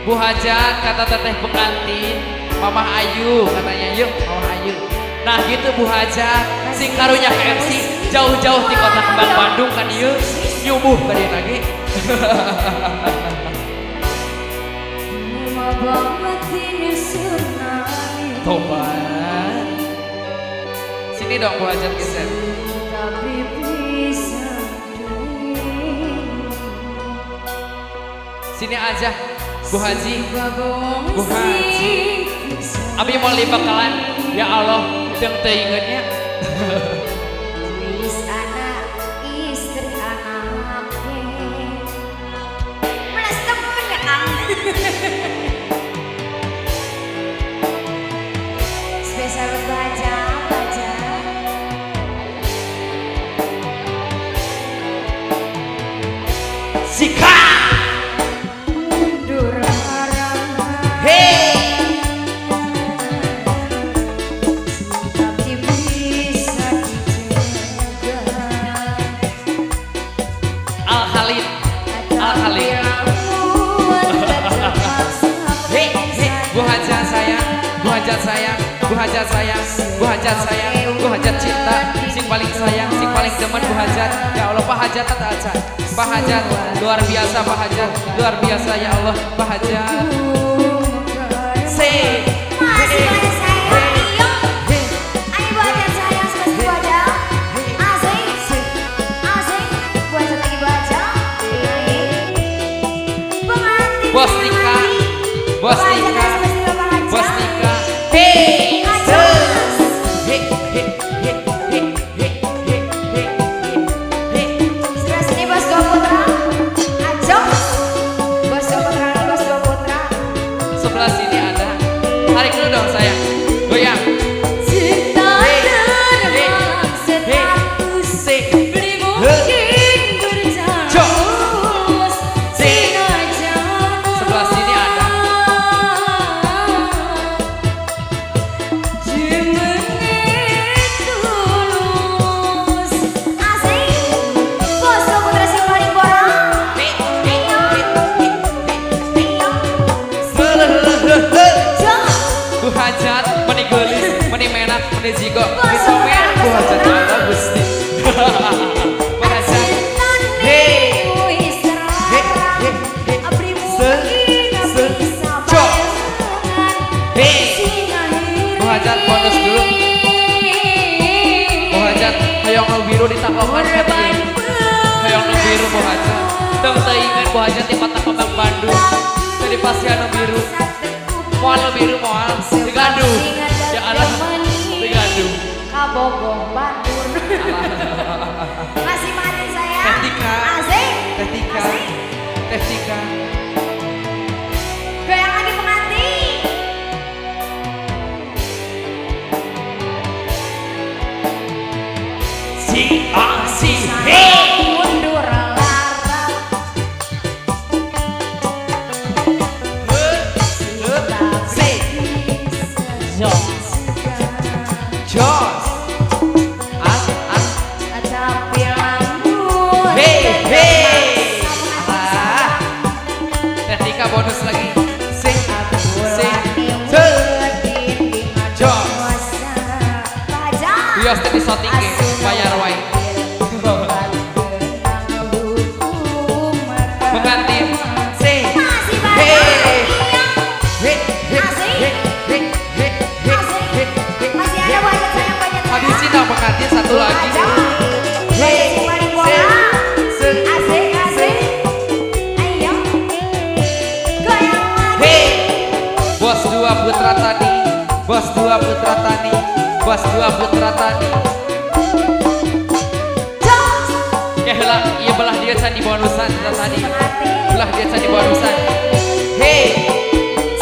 Bu Hajat kata teteh pengantin, Mamah Ayu katanya, yuk Mamah Ayu. Nah gitu Bu Hajat, sing karunya ke MC jauh-jauh di kota Kembang Bandung kan ieu, nyubuh ka dieu lagi. Tobat. Sini dong Bu Hajat geser. Sini aja Bu Haji, Bu Haji. Abi mau bakalan, ya Allah, yang teingetnya. Wis anak istri anake. Melas temen ya Kang. Spesial buat baca, baca. Sika. Hey. Tapi bisa dijaga. Al Khalid, Al Khalid. Hey, hey, Bu Hajat sayang, Bu Hajat sayang, Bu Hajat sayang, Bu Hajat sayang, Bu Hajat cinta, sing paling sayang, sing paling demen Bu Hajat. Ya Allah, Pak Hajat tak acan. Pak Hajat luar biasa, Pak Hajat luar biasa ya Allah, Pak Hajat. Say, Masih banyak sayang, iyo. Ayo Bu Hajat sayang, spesial Bu Hajat. Asik, asik. Bu Hajat lagi Bu Hajat. Pengantin Bos Tika, Bos Tika, Bos Tika. Hey, hey, hey, hey, hey, hey, hey, hey, hey. Sebelah sini Bos Dua Putra. Ajo. Bos Dua Putra, Bos Dua Putra. Sebelah sini ada. Tarik dulu dong sayang. Goyang. Cinta Hey, terhalang status. Hey, Beli mungkin berjalan. Sebelah sini ada. Asik. Bos Dua Putra sing paling bola. Hey, hey, hey, hey, hey. Ayo. Jo. Bu Hajat, meni geulis, meni menak, meni jigo, meni somen, Bu Hajat ya Allah Gusti. Bu Hajat. Hey. Hey, hey, hey. Se, se, jo. Hey. Bu Hajat bonus dulu. Bu Hajat, hoyong nu biru ditaklokan ka dieu. Hoyong nu biru Bu Hajat. Teu teuingeun Bu Hajat di kota Kembang Bandung. Teu dipasihan nu biru. Moal nu biru moal, digaduh. Ya Allah, digaduh. Kabogoh batur. Masih mati saya. Teh Tika. Asik. Teh Tika. Asik. Teh Tika. Goyang lagi pengantin. Si A si hey. Mundur larang. Si Jos. Jos. Al al. Tapi lamun Hey hey. Ah. Teh Tika bonus lagi. Si si se. Jos. Bios teh disoting ge, bayar wae. Pengantin. Si. Hey. Hey hey hey hey hey hey hey. Masih ada banyak sayang, banyak sayang. Habisin dong pengantin satu lagi. Hey, Se, se, asik, asik. Ayo, goyang lagi. Hey, Bos Dua Putra Tani, Bos Dua Putra Tani, Bos Dua Putra Tani. Jos. Keheula ieu belah dia can dibonusan kita tadi. Belah dia can dibonusan. Hey,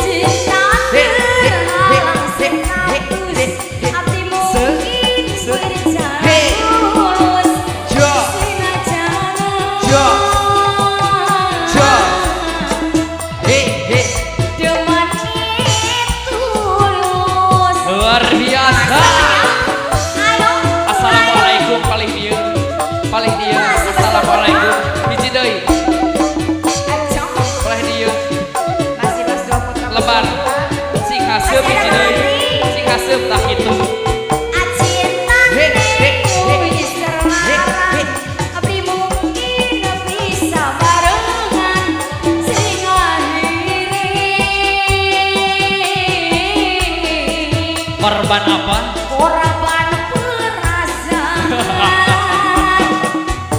Cinta Hey, hey, hey, terhalang hey, hey, status. hey, hey. Hati Se, mungkin se, berjalan hey. tulus. Jo, Jo, Jo. Hey, hey. Luar biasa. Assalamualaikum paling dieu. Paling dieu. Assalamualaikum. Hiji deui. Hidup tak itu. Cintane He, he, he. wis terlarang, beli mungkin bisa barengan sing akhire Korban apa? Korban perasaan.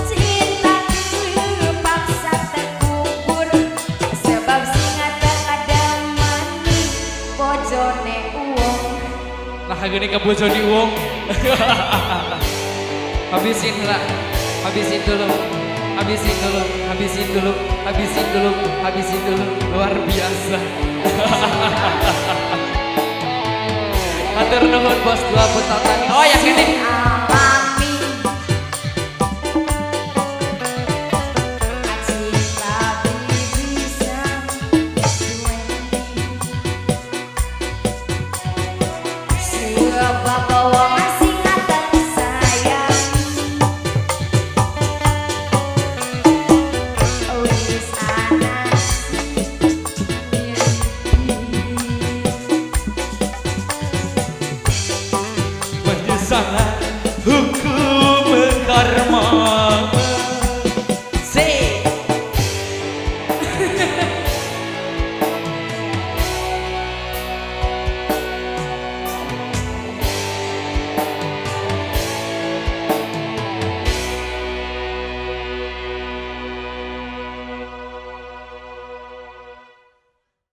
Cinta kepaksa terkubur sebab sing ada mani bojone uwong. Nah, gini ke bojone uwong. Habisin lah. Habisin dulu. Habisin dulu, habisin dulu, habisin dulu, habisin dulu. Luar biasa. Hatur nuhun, bos dua putatan. Oh, yang ini. Alami cinta bisa duweni sebab wong sing sayang wis ana sing Di sana hukum karma.